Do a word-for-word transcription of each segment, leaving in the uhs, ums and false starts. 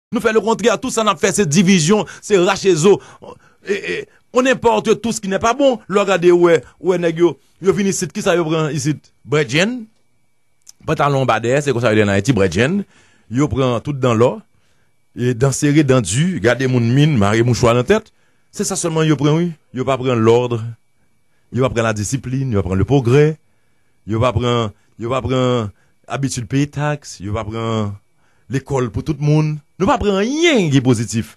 Nou fè le kontrè, tout sa n ap fè se divizyon, se rache zo. E, e, on importe tout ce qui n'est pas bon. Lè w gade, ou wè, ou wè nèg yo, yo vin isit, kisa yo pran isit? Bredjenn, pantalon anba dèyè, se konsa yo di an Ayiti, bredjenn. Yo pran tout dan lò, e dan sere, dan di, gade moun min, mare mouchwa nan tèt. Se sa sèlman yo pran, wi. Yo pa pran lòd, yo pa pran ladisiplin, yo pa pran le progrè, yo pa pran, yo pa pran abitid peye taks, yo pa pran lekòl pou tout moun. Nou pa pran anyen ki pozitif.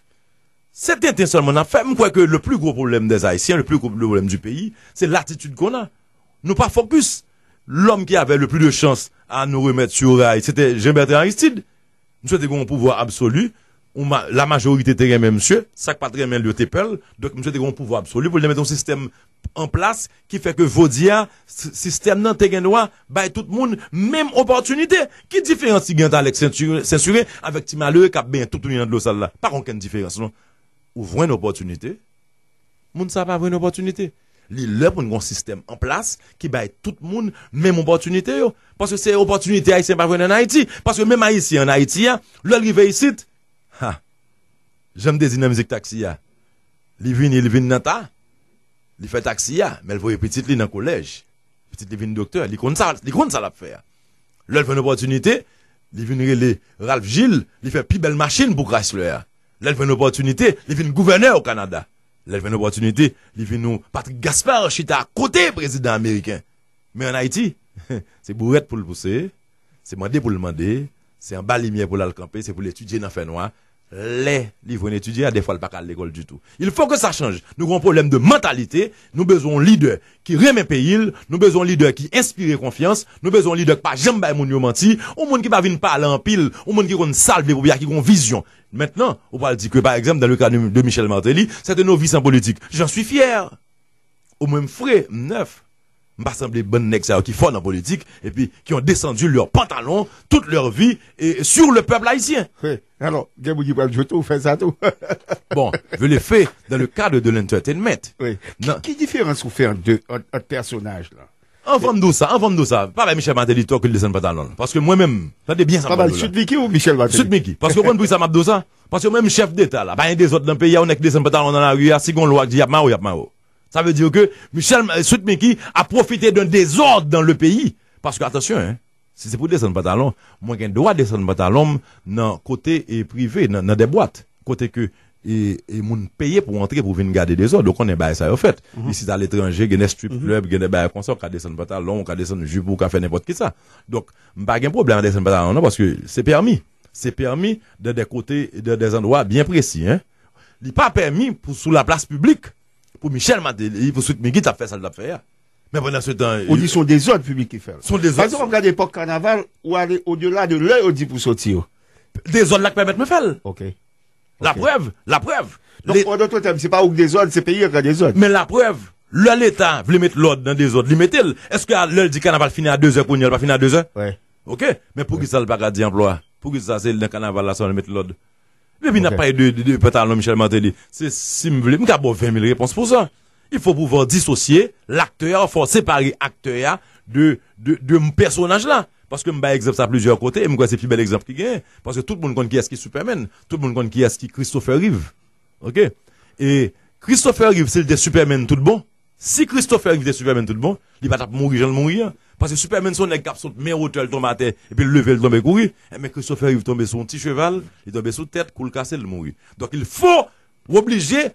Se tenten sèlman n ap fè. M kwè ke le plus gros problème des Haïtiens, le plus gros problème du pays, c'est l'attitude qu'on a. Nou pa fokis. L'homme qui avait le plus de chance à nous remettre sur rail, c'était Jean-Bertrand Aristide. M swete gen yon pouvwa absoli. Ou ma-, la majorite te renmen misye, sa k pa t renmen l yo te pè l. Donk, m swete gen yon pouvwa absoli pou l te mete yon sistèm an plas ki fè ke jodi a, s-, sistèm nan te gen dwa bay tout moun menm opòtinite. Ki diferans ki gen ant Alex Ceinture, Ceinture avèk ti malere k ap benyen tout tounen nan dlo sal la? Pa gen okenn diferans, non. Ou jwenn opòtinite, moun sa pa jwenn opòtinite. Li lè pou n gen yon sistèm an plas ki bay tout moun menm opòtinite yo. Paske se opòtinite Ayisyen pa jwenn ann Ayiti. Paske menm Ayisyen ann Ayiti a, lè l rive isit, ha, jan m te di nan mizik taksi a, li vini, li vin nan ta, li fè taksi a, men l voye pitit li nan kolèj. Pitit li vin doktè, li konn sa, li konn sa l ap fè a. Lè l jwenn opòtinite, li vin rele Ralph Gilles, li fè pi bèl machin pou Chrysler a. Lè l jwenn opòtinite, li vin gouvènè o Kanada. Lè l jwenn opòtinite, li vin yon Patrick Gaspard chita akote prezidan ameriken. Men ann Ayiti, se bourèt pou l pouse, se mande pou l mande, se anba limyè pou l al kanpe, se pou l etidye nan fènwa. Lè li jwenn etidye a, dèfwa l pa ka al lekòl ditou. Il faut que ça change. Nou gen yon pwoblèm de mantalite, nou bezwen yon lidè ki renmen peyi l, nou bezwen yon lidè ki enspire konfyans, nou bezwen yon lidè ki pa janm bay moun yo manti, yon moun ki pa vin pale anpil, yon moun ki konn sa l vle pou peyi a, ki gen yon vizyon. Mentnan, ou pral di ke, pa egzanp, dans le cas de, de Michel Martelly, c'est un novice en politique. J'en suis fier. Omwen m fre, m nèf. M pa sanble bann nèg sa yo ki fò nan politik, epi ki ont descendu leur pantalon toute leur vie et sur le peuple haïtien. Wi. Alò, gen moun ki pral jwe tou, fè sa tou. Bon, je le fais dans le cadre de l'entertainment. Wi. Ki, ki diferans ou fè ant de, ant, ant pèsonaj la? Anvan m di w sa, anvan m di w sa, pa bay Michel Martelly tò ke l desann pantalon l. Paske mwen menm, tande byen sa m pral di w la. Sweet Micky ou Michel Martelly? Sweet Micky. Paske w konn poukisa m ap di w sa? Paske mwen menm chèf deta la, pa gen dezòd nan peyi a, yon nèg ki desann pantalon nan lari a, si gen yon lwa ki di y ap mare w, y ap mare w. Sa vle di ke Michel, Sweet Micky ap pwofite d'un désordre dans le pays. Paske, atansyon, en, si se pou desann pantalon, mwen gen dwa desann pantalon m nan kote e prive, nan, nan de bwat. Kote ke e, e moun peye pou antre pou vin gade dezòd. Ou konnen bagay sa yo fèt. Isit aletranje, gen de strip club, gen de bagay konsa, ou ka desann pantalon, ou ka desann jip, ou ka fè nenpòt kisa. Donk, m pa gen pwoblèm a desann pantalon non, paske se pèmi. Se pèmi dan de kote, dan de zandwa byen presi, en. Li pa pèmi pou sou laplas piblik, pou Michel Martelly, pou Sweet Micky t ap fè sa l t ap fè a. Men pandan se tan, ou di se yon dezòd piblik ki fè l. Se yon dezòd. Pa egzanp, w ap gade epòk kanaval, ou ale odela de lè yo di pou soti yo. Dezòd la k pèmèt mwen fè l. Ok. Laprèv, laprèv. Donk, an dòt tèm, se pa ou k dezòd, se peyi a k an dezòd. Men laprèv, lè Leta vle met lòd nan dezòd, li mete l. Èske a, lè l di kanaval fini a dezè kounye a, l pa fini a dezè? Wi. Ok, men poukisa l pa ka di anplwa? Poukisa se nan kanaval la sèlman l met lòd? Depi n ap pale de, de, de pantalon Michel Martelly, se si m vle, m ka ba w ven mil repons pou sa. Il faut pouvoir dissocier l'acteur, fò separe aktè a de, de, de pèsonaj la. Paske m bay egzanp sa plizyè kote, e m kwè se pi bèl egzanp ki genyen. Paske tout moun konn kiyès ki Superman, tout moun konn kiyès ki Christopher Reeve. Ok? E Christopher Reeve, si l te Superman tout bon, si Christopher Reeve te Superman tout bon, li pa t ap mouri jan l mouri an. Paske Superman se yon nèg k ap sot men wotè, l tonbe atè, epi l leve, l tonbe kouri. Enben, Christopher Reeve tonbe sou yon ti cheval, li tonbe sou tèt, kou l kase, l mouri. Donk, il faut, w oblije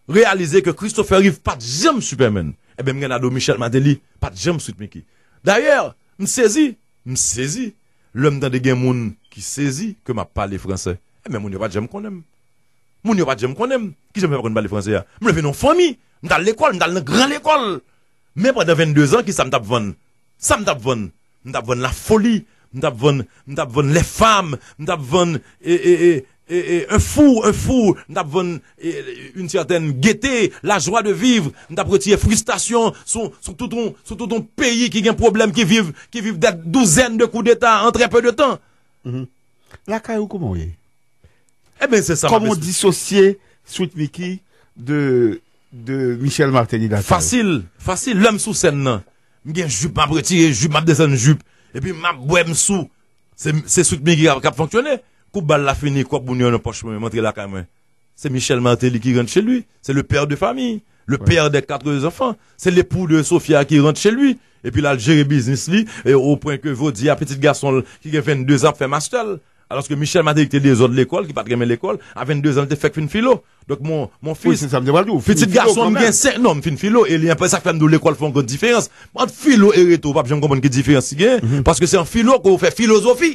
reyalize ke Christopher Reeve pa t janm Superman. Enben, m gen ado Michel Martelly pa t janm Sweet Micky. Dayè, m sezi, m sezi, lè m tande gen moun ki sezi ke m ap pale fransè. Enben, moun yo pa t janm konnen m. Moun yo pa t janm konnen m. Kijan m fè pa konn pale fransè a? M leve nan yon fanmi. M t al lekòl, m t al nan gran lekòl. Men pandan venndezan, kisa m t ap vann? Sa m t ap vann? M t ap vann lafoli. M t ap vann, m t ap vann les femmes. M t ap vann, e, e, e, e, e, un fou, un fou. M t ap vann, e, une certaine gaieté, la joie de vivre. M t ap retire fristasyon sou, sou tout yon, sou tout yon peyi ki gen pwoblèm, ki viv, ki viv des douzaines de coups d'État en très peu de temps. Lakay ou, kòman w ye? Enben, se sa m ap eksplike. Kòman w disosye Sweet Micky de, de Michel Martelly Lacaille? Fasil, fasil. Lè m sou sèn nan, m gen jip, m ap retire jip, m ap desann jip. Epi m ap bwè, m sou. Se, se Sweet Micky k ap, k ap fonksyone. Kou bal la fini, kòb moun yo nan pòch mwen, m antre lakay mwen. Se Michel Martelly ki rentre chez lui. C'est le père de famille, le père des quatre enfants. C'est l'époux de Sophia qui rentre chez lui. Epi l al jere biznis li, e o pwen ke jodi a pitit gason l ki gen vennde zan ap fè mastè l. Alòske Michel Martelly ki te dezòd lekòl, ki pa t renmen lekòl, a vennde zan li te fèk fin filo. Donk mon, mon fils, pitit gason m gen senk, non, m fin filo, e li, sa k fè m di w lekòl fè yon gwo diferans. Ant filo e reto, w p ap janm konprann ki diferans ki gen, paske se an filo ke w fè filozofi.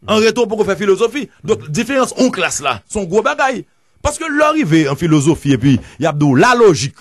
An reto, w poko fè filozofi. Donk, diferans yon klas la, se yon gwo bagay. Paske lè w rive an filozofi, epi y ap di w la lojik,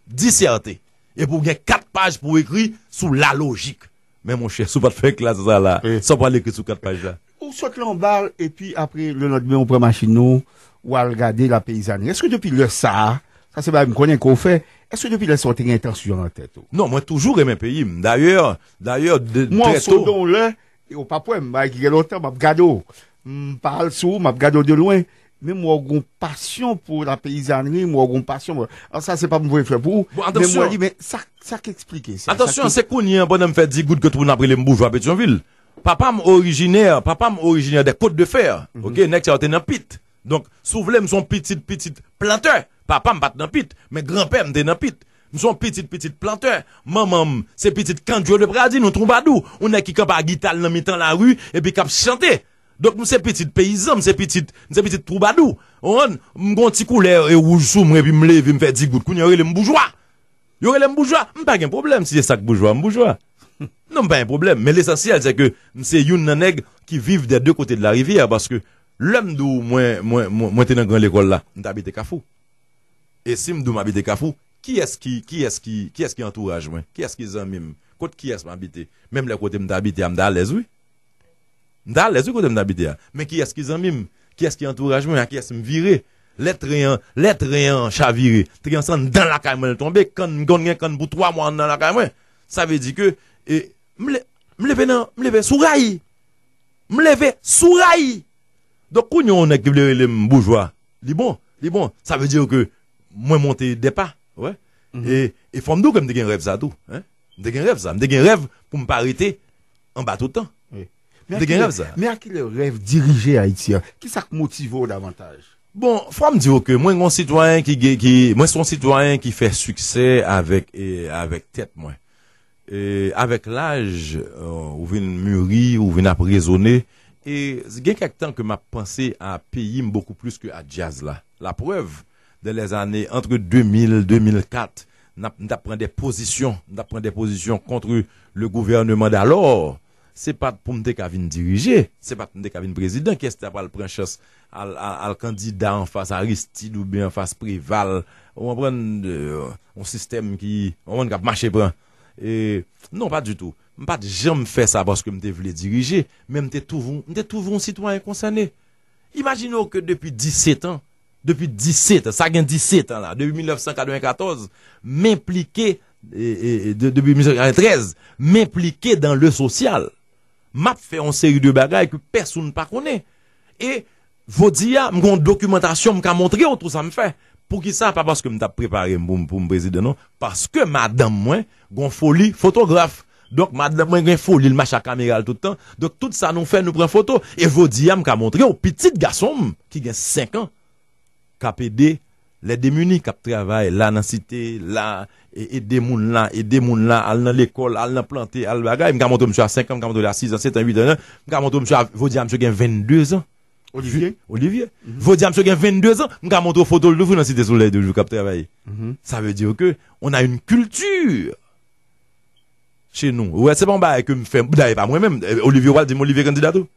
disète. Epi w gen kat paj pou w ekri sou la lojik. Men monchè, si w pa t fè klas sa la, sa w pral ekri sou kat paj la? Ou sot lan bal, epi apre, lelandmen, ou pran machin ou, ou al gade la peyizanri. Èske depi lè sa a, sa se bagay m konnen ke w fè, èske depi lè sa a w te gen entansyon nan tèt ou? Non, mwen toujou renmen peyi m. Dayè, dayè, de, trè to. Mwen, w sonde yon lè, e w p ap wè m, bagay ki gen lontan, m ap gade w. M pa al sou ou, m ap gade w de lwen. Men m wè w gon pasyon pou la peyizanri, m wè w gon pasyon. An sa, se pa m voye flè pou ou, men m wè li, men sa, sa k eksplike sa? Atansyon, se kounye a, pandan m fè di goud ke tout moun ap rele m boujwa Petyonvil. Papa m orijinè, papa m orijinè dè Kot de Fè. Oke, nèg sa yo te nan Pit. Donk, si w vle, m se yon pitit, pitit plantè. Papa m pa t nan Pit, men granpè m te nan Pit. M se yon pitit, pitit plantè. Manman m se pitit Kandjo de Pradi, yon twoubadou. Yon nèg ki kanpe ak gita l nan mitan lari, epi k ap chante. Donk, m se pitit peyizan, m se pitit, m se pitit twoubadou. Ou konprann? M gon ti koulè e wouj sou mwen, epi m leve, m fè digout. Kounye a, yo rele m boujwa. Yo rele m boujwa. M pa gen pwoblèm si se sa k boujwa, m boujwa. Non, m pa gen pwoblèm. Men lesansyèl, se ke m se youn nan nèg ki viv dè de kote de la rivyè, paske lè m di w mwen, mwen, mwen, mwen te nan gran lekòl la, m te abite Kafou. E si m di w m abite Kafou, kiyès ki, kiyès ki, kiyès ki antouraj mwen? Kiyès ki zanmi m? Kot kiyès m abite? Menm lè kote m te abite a, m te alèz, wi. M te alèz, wi, kote m te abite a. Men kiyès ki zanmi m? Kiyès ki antouraj mwen? A kiyès m vire? Lè tren an, lè tren an chavire, tren an se anndan lakay mwen l tonbe, kann, m konn gen kann pou twa mwa anndan lakay mwen. Sa vle di ke, e, m le-, m leve nan, m leve sou ray. M leve sou ray. Donk, kounye a, yon nèg ki vle rele m boujwa, li bon, li bon. Sa vle di ke mwen monte de pa, wè. E, e fò m di w ke m te gen rèv sa tou, en. M te gen rèv sa. M te gen rèv pou m pa rete anba toutan. M te gen rèv sa. Men a kilè rèv dirije Ayiti a? Kisa k motive w davantaj? Bon, fò m di w ke mwen gon sitwayen ki gen, ki, mwen se yon sitwayen ki fè siksè avèk, e, avèk tèt mwen. E, avèk laj, e, ou vin miri, ou vin ap rezone. E gen kèk tan ke m ap panse a peyi m bokou plis ke a djaz la. Laprèv, dans les années entre deux mille, deux mille quatre, n ap, m t ap pran de pozisyon, m t ap pran de pozisyon contre le gouvernement d'alors. Se pa t pou m te ka vin dirije, se pa t pou m te ka vin prezidan, kiyès ta pral pran chans al, al, al kandida anfas Aristide oubyen anfas Preval, ou konprann, e, yon sistèm ki, ou konprann, k ap mache pran. E, non, pa ditou. M pa t janm fè sa paske m te vle dirije, men m te toujou, m te toujou yon sitwayen konsène. Imajine w ke depi disèt an, depi disèt an, sa gen disèt an la, depi mil nèf san katrevenkatòz, m enplike, e, e, e, de, depi mil nèf san katreventrèz, m enplike dans le social. M ap fè yon seri de bagay ke pèsonn pa konnen. E jodi a, m gon dokimantasyon, m ka montre w tou sa m fè. Poukisa? Pa paske m t ap prepare m pou m, pou m prezidan, non. Paske madanm mwen gon foli fotograf. Donk, madanm mwen gen foli, l mache ak kamera l tout tan. Donk, tout sa nou fè, nou pran foto. E jodi a, m ka montre w, pitit gason m, ki gen senk an, k ap ede lè demini, k ap travay la nan site, la, e, ede moun la, ede moun la, al nan lekòl, al nan plante, al bagay. M ka montre w misye a senk an, m ka montre w li a sis an, sèt an, uit an, m ka montre w misye a, jodi a, misye gen vennde zan. Olivier? Olivier. Jodi a, misye gen vennde zan, m ka montre w foto l toujou nan Site Solèy toujou k ap travay. Sa vle di ke on a une culture chez nous. Ou wè, se pa yon bagay ke m fè, dayè pa mwen menm. E, Olivier, ou pral di m Olivier kandida tou?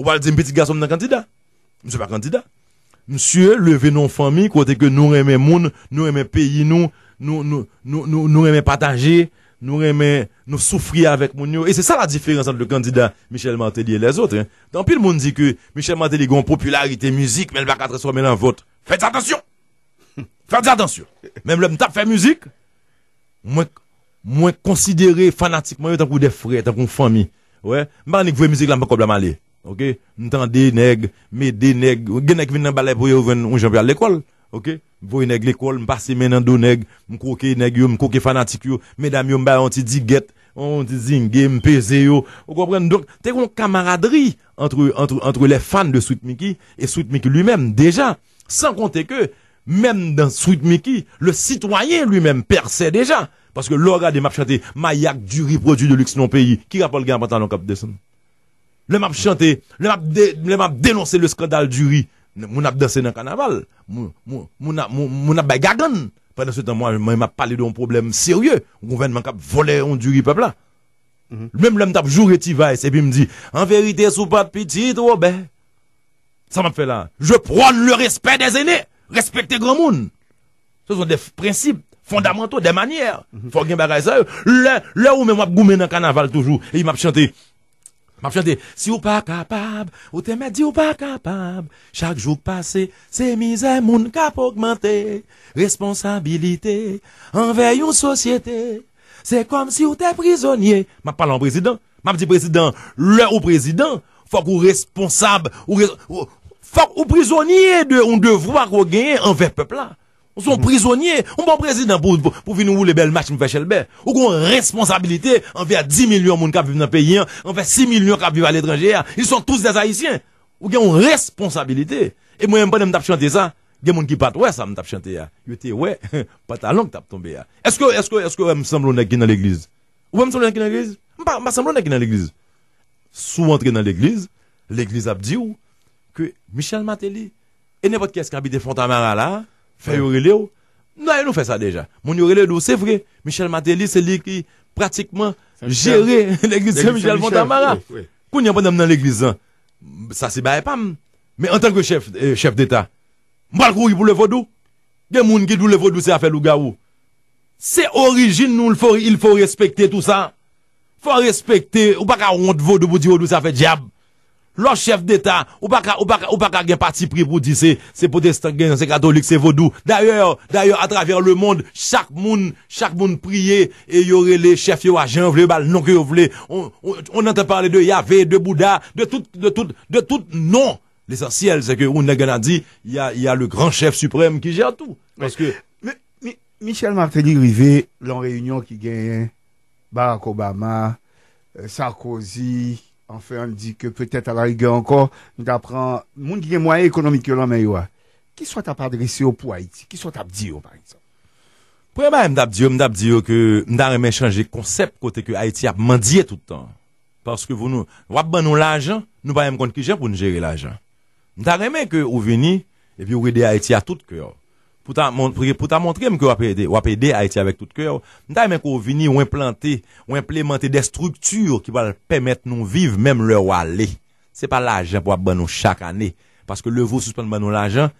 Ou pral di m pitit gason m nan kandida? Misye pa kandida. Misye leve nan yon fanmi kote ke nou renmen moun, nou renmen peyi nou, nou, nou, nou, nou, nou renmen pataje, nou renmen, nou soufri avèk moun yo. E se sa la diferans ant le kandida Michel Martelly et les autres, en. Anpil moun di ke Michel Martelly gen yon popilarite mizik, men l pa ka transfòme l an vòt. Fèt atansyon! Fèt atansyon! Menm lè m t ap fè mizik, mwen, mwen konsidere fanatik mwen yo tankou de frè, tankou yon fanmi. Wè, m pa annik voye mizik la, m pran kòb la, m ale. Oke? M tande nèg, m ede nèg. Gen nèg ki vin nan bal la pou yo jwenn yon jan pou y al lekòl. Oke? M voye nèg lekòl, m pase men nan do nèg, m kwoke nèg yo, m kwoke fanatik yo. Medam yo, m ba yo yon ti digèt. on dizinge, m peze yo. Ou konprann? Donk, te gen yon kamaradri entre, entre, entre les fans de Sweet Micky et Sweet Micky lui-même, déjà. Sans compter que, menm dan Sweet Micky, le citoyen lui-même pèse deja. Paske lè w gade m ap chante mayak, diri, pwodui de luxe nan yon peyi, ki rapò l gen a pantalon k ap desann? Lè m ap chante, lè m ap, de, lè m ap denonse le skandal diri, moun ap danse nan kanaval, moun, moun, moun ap, moun, moun ap bay gagann. Pandan se tan, mwen, mwen, m ap pale de yon pwoblèm serye, yon gouvènman k ap vòlè yon diri pèp la. Menm lè m t ap joure T-Vice, epi m di, an verite, si w pa t pitit Wobè, sa m ap fè la? Je prône le respect des aînés. Respekte granmoun. Ce sont des principes fondamentaux, des manières. Fò gen bagay sa yo. Lè, lè ou menm w ap goumen nan kanaval toujou, e m ap chante. M ap chante, si w pa kapab, ou te mèt di w pa kapab. Chak jou k pase, se mizè moun k ap ogmante. Responsabilite anvè yon sosyete, se kòmsi w te prizonye. M ap pale an prezidan. M ap di prezidan, lè ou prezidan, fòk ou responsab, ou re, ou, fòk ou prizonye de yon devwa ke w genyen anvè pèp la. Ou se yon prizonye, ou pa yon prezidan pou, pou, pou vin woule bèl machin fè chèlbè. Ou gen yon responsabilite anvè dis milyon moun k ap viv nan peyi an, anvè sis milyon k ap viv aletranje a. Ils sont tous des Haïtiens. Ou gen yon responsabilite. E mwen menm pandan m t ap chante sa, gen moun ki pa t wè sa m t ap chante a. Yo te wè pantalon k t ap tonbe a. Èske, èske, èske w wè m sanble yon nèg ki nan legliz? Ou wè m sanble yon nèg ki nan legliz? M pa, m pa sanble yon nèg ki nan legliz. Si w antre nan legliz, legliz ap di w ke Michel Martelly e nenpòt kiyès ki abite Fontamara la, fè yo rele w. Dayè nou fè sa deja. Moun yo rele yo di w, se vre, Michel Martelly se li ki pratikman jere legliz Sen Michel Fontamara. Kounye a pandan m nan legliz lan, sa se bagay pa m. Men antanke chèf, eh, chèf deta, m pral kouri pou le vodou. Gen moun ki di w le vodou se afè lougawou. Se orijin nou, il faut, il faut respecter tout ça. Fò respekte, ou pa ka wont vodou pou di vodou se afè dyab. Lè w chèf deta, ou pa ka, ou pa ka, ou pa ka gen patipri pou di se, se pwotestan k genyen, se katolik, se vodou. Dayè, dayè, atravè lemonn, chak moun, chak moun priye e yo rele chèf yo a jan yo vle, yo ba l non ke yo vle. On, on, on entend parler de Yahvé, de Bouddha, de tout, de tout, de tout non. Lesansyèl, se ke yon nèg an a di, y a, y a le grand chef suprême qui gère tout. Paske Mi, Mi, Michel Martelly rive lan reyinyon ki genyen Barack Obama, eh, Sarkozy, anfen, ann di ke petèt alarigè ankò, nou ta pran moun ki gen mwayen ekonomik yo lan men yo a. Kisa w t ap adrese yo pou Ayiti? Kisa w t ap di yo, pa egzanp? Premye bagay m t ap di yo, m t ap di yo ke m ta renmen chanje konsèp kote ke Ayiti ap mandye tout tan. Paske pou nou, w ap ban nou lajan, nou pa menm konn kijan pou n jere lajan. M ta renmen ke ou vini, epi ou ede Ayiti a tout kè w. Pou ta mon-, pou, pou ta montre m ke w ap ede, w ap ede Ayiti avèk tout kè w. M ta renmen ke ou vini, ou enplante, ou enplemante de estrikti ki pral pèmèt nou viv menm lè w ale. Se pa lajan pou ap ban nou chak ane. Paske leve w sispann ban nou lajan,